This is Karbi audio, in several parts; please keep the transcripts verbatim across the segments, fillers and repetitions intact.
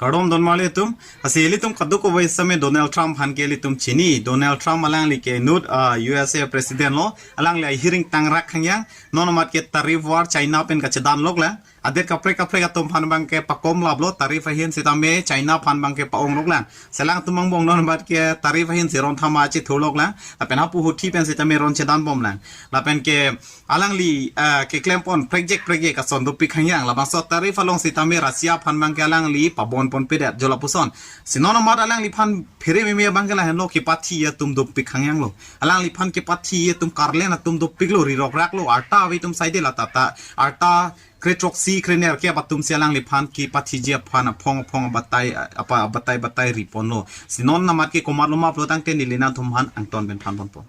Kardom don marli atum. Lasi ilitum kadokave sitame Donald Trump aphan ke ilitum chini. Donald Trump alangli ke inut, ah, U S A President lo. Alangli ahiring tangrak khangyang. Non amat ke tariff war China pen kachedan lok lang. Adet kaprek kaprek atum aphan abang ke pakom laplo, tariff ahin sitame China aphan abang ke pa-ong lok lang. Lasi alangtum angbong non amat ke tariff ahin si ron thama chethur lok lang. Lapen hapu Houthi pen sitame ron chedan bom lang. Lapen ke alangli, eh, keklem pon prekjek prekjek ason dopik khangyang. Labangso tariff along sitame Russia aphan abang ke alangli pabon ponpedet, jo lapuson. Lasi non amat alangliphan phere meme abang ke lahenlo, kepathi atum dopik khangyang lo. Alangliphan kepathi atum karlen atum dopik lo, rirok rak lo, arta ave atum saide lata ta, arta kre throksi kre nerkep atum si alangliphan kepathiji aphan aphong aphong abatai, apa, abatai batai ri ponlo. Lasi non amat ke komatlo ma pulotangte neli nangtum aphan angton pen than ponpo.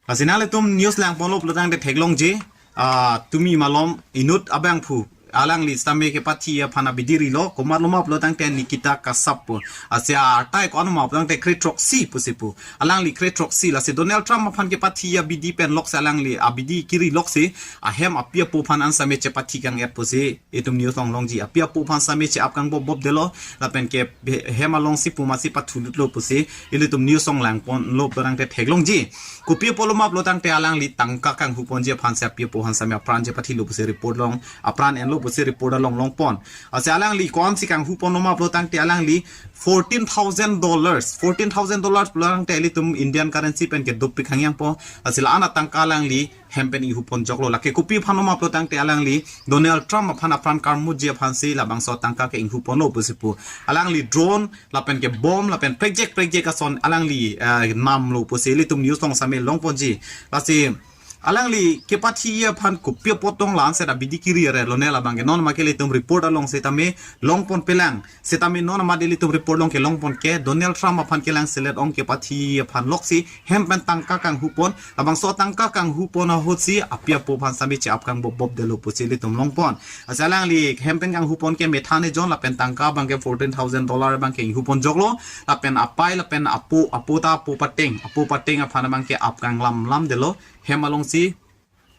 Lasi nanglitum news lang ponlo pulotangte theklongji, ah, tumi malom inut abangphu alangli sitame kepathi aphan abidi rilo, komatlo ma pulotangte Nikita Kasap pu. Lasi arta ko-an ma pulotangte kre throksi pusi pu. Alangli kre throksi, lasi Donald Trump aphan kepathi abidi pen loksi alangli abidi kiri loksi, ahem api apo aphan an sitame chepathi kang-et pusi itum news long longji. Api apo aphan sitame che-ap kang bob bob detlo, lapen ke hem alongsi pu masi pathu lutlo pusi ilitum news long lang ponlo pulotangte theklongji. Kopi apotlo ma pulotangte alangli tangka kanghu ponji aphan si api apo aphan sitame apran chepathilo pusi report long, apran enlo pusi report along long pon. Lasi alangli ko-an si kanghu ponlo ma pulotangte alangli fourteen thousand dollars, fourteen thousand dollars pulotangte ilitum Indian currency pen ke dopik khangyang po. Lasi la-an atangka alangli hem pen inghu pon joklo. Lake kopi aphanlo ma pulotangte alangli Donald Trump aphan apran karmuji aphan si labangso tangka ke inghu ponlo pusi pu. Alangli drone, lapen ke bomb, lapen prekjek prekjek ason alangli, eh, namlo pusi ilitum news long sitame long ponji. Lasi alangli kepathi aphan kopi apot tong la-an seta abidi kiri are lone, labang ke non amat ke ilitum report along sitame long ponpe lang. Sitame non amat ilitum report long ke long pon ke Donald Trump aphan kelang selet ong kepathi aphan loksi hem pen tangka kanghu pon, labangso tangka kanghu pon ahut si api apo aphan sitame che-ap kang bob bob detlo pusi ilitum long pon. Lasi alangli hem pen kanghu pon ke methan ejon lapen tangka abang ke fourteen thousand dollar abang ke inghu pon joklo, lapen apei lapen apo, apo ta apo pateng, apo pateng aphan abang ke ap kang lam lam detlo, hem alongsi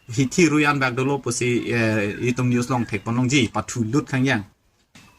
hithi rui an bak dolo pusi, eh, itum news long thek pon longji, pathu lut khangyang.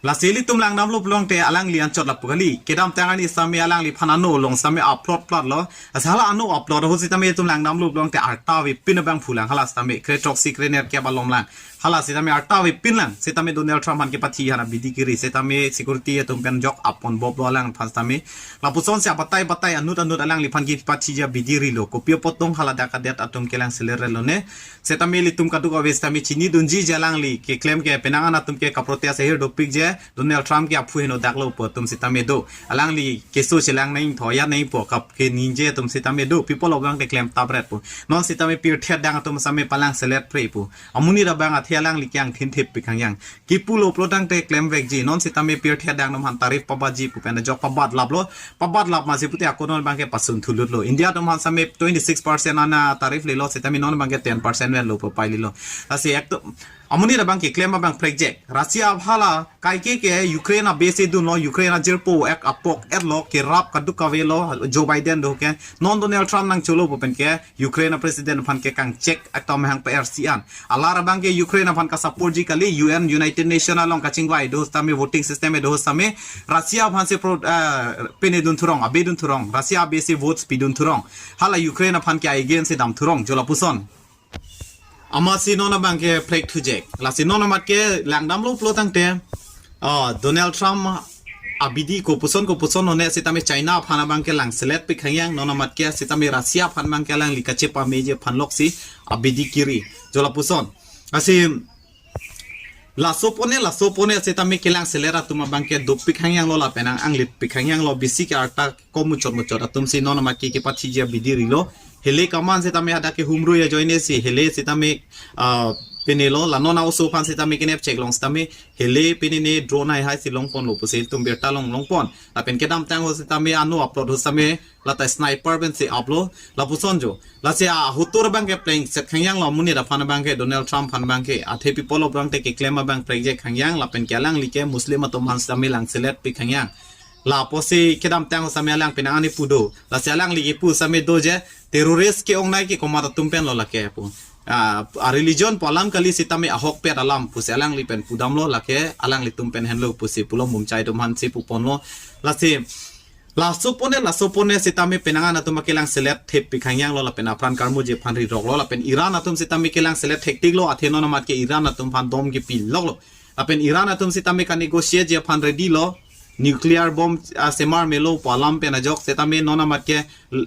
Lasi ilitum langdamlo pulotangte alangli anchot lapu kali. Kedamtang arni sitame alangliphan ano along sitame upload platlo. Lasi hala ano upload ahut sitame itum langdamlo pulotangte arta avepin abangphu lang, hala sitame kre throksi kre nerkep alom lang. Hala sitame arta avepin lang. Sitame Donald Trump aphan kepathi aphan abidi kiri. Sitame security atum pen jok-ap pon boblo alangphan sitame. Lapuson si abatai batai anut anut alangliphan kepathiji abidi rilo. Kopi apot tong hala dak adet atum kelang selet re lone. Sitame ilitum kadokave sitame chinidunji je alangli keklem ke penang an atum ke kaprotest ahir dopik je Donald Trump ke aphu heno daklo pu atum sitame do. Alangli keso chelang nangthu ya nangpo kap ke ningje atum sitame do. People abang ke klem tapret pu. Non sitame pirthe adang atum sitame palang selet pre pu. Amonit abang athe alangli ke angthin thepik khangyang. Kipulo pulotangte klem vekji. Non sitame pirthe adang atum aphan tariff pabatji pu pen ajok pabat laplo. Pabat lap masi pute ako non abang ke pasun thu lutlo. India atum aphan sitame twenty six percent an tariff lelo, sitame non abang ke ten percent vet lo pu pai lelo. Lasi ek to amonit abang keklem abang prekjek. Russia hala kaike ke Ukraine abase dunlo, Ukraine ajirpo ek apok etlo, kerap kadokave lo, Joe Biden do ke. Non Donald Trump nangcholo pu pen ke Ukraine a president aphan ke kangchek atum hang P R C an. Alar abang ke Ukraine aphan ka support ji kali, U N, United Nation along kachingvai do sitame, voting system do sitame Russia aphan si pro, eh, pine dun thurong, abe dun thurong, Russia abe si votes pidun thurong. Hala Ukraine aphan ke against si dam thurong, jo lapuson. Amatsi non abang ke prek thujek. Lasi non amat ke langdamlo pulotangte, ah, Donald Trump abidi kopuson kopuson lone sitame China aphan abang ke lang selet pik khangyang, non amat ke sitame Russia aphan abang ke alangli kachepameji aphan loksi abidi kiri. Jo lapuson. Lasi laso pone, laso pone sitame kelang selet atum abang ke dopik khangyang lo lapen ang anglit pik khangyang lo, bisi ke arta komuchot muchot atum si non amat ke kepathiji abidi rilo. Hele kaman sitame hadak ke humrui ajoine si hele sitame, ah, pine lo, la non a-oso aphan sitame kenep chek long sitame hele pine ne drone hai hai si long ponlo pusi itum birta long long pon. Lapen kedamtang ahut sitame ano upload ahut sitame lata sniper pen si upload lapuson jo. Lasi a hotur abang ke plengset khangyang lo, amonit aphan abang ke, Donald Trump aphan abang ke, athe people abang te keklem abang prekjek khangyang, lapen ke alangli ke Muslim atum aphan sitame lang selet pik khangyang. Lapusi kedamtang ahut sitame alang penang ani pu do. Lasi alangli kepu sitame do je terrorist ke-ongnei ke komat atum pen lo lake pu. ah, a religion pu alam kali sitame ahokpet alam pusi alangli pen pudamlo, lake alanglitum pen henlo pusi pulo, Bumchai atum aphan si puponlo. Lasi laso pone, laso pone sitame penang an atum akelang selet thep pikhang yanglo, lapen apran karmuji aphan riroklo, lapen Iran atum sitame kelang selet thektiklo, athe non amat ke Iran atum aphan dom kepiloklo. Lapen Iran atum sitame ka-negotiate ji aphan ready lo, nuclear bomb, ah, semar melo pu alam pen ajok sitame non amat ke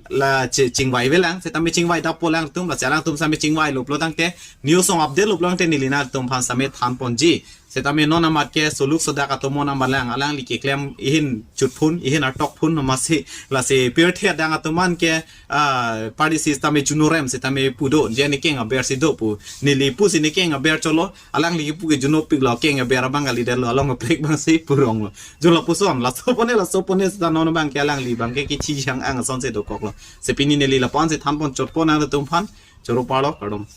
la che-, chingvai velang, sitame chingvai dapo alangtum, lasi alangtum sitame chingvailo pulo tangte, news along update lo pulo tangte neli nangtum aphan sitame thanponji. Sitame non amat ke soluk sodak atum non amat lang, alangli keklem ihin chutphun, ihin artokphun amatsi, lasi pirthe adang atum an ke, ah, party sitame junorem sitame pudo, je nekeng aber si do pu. Neli pusi nekeng aber cholo, alangli kepu ke junopiklo, keng aber abang kalidetlo, along kaprek abang si puronglo. Jun lapuson, laso pone, laso pone sita non abang ke alangli abang ke kichi jang ang asonsi dokoklo. Si pini neli lapu-an si thanpon chotpon nangtum aphan, choro parlo, kardom.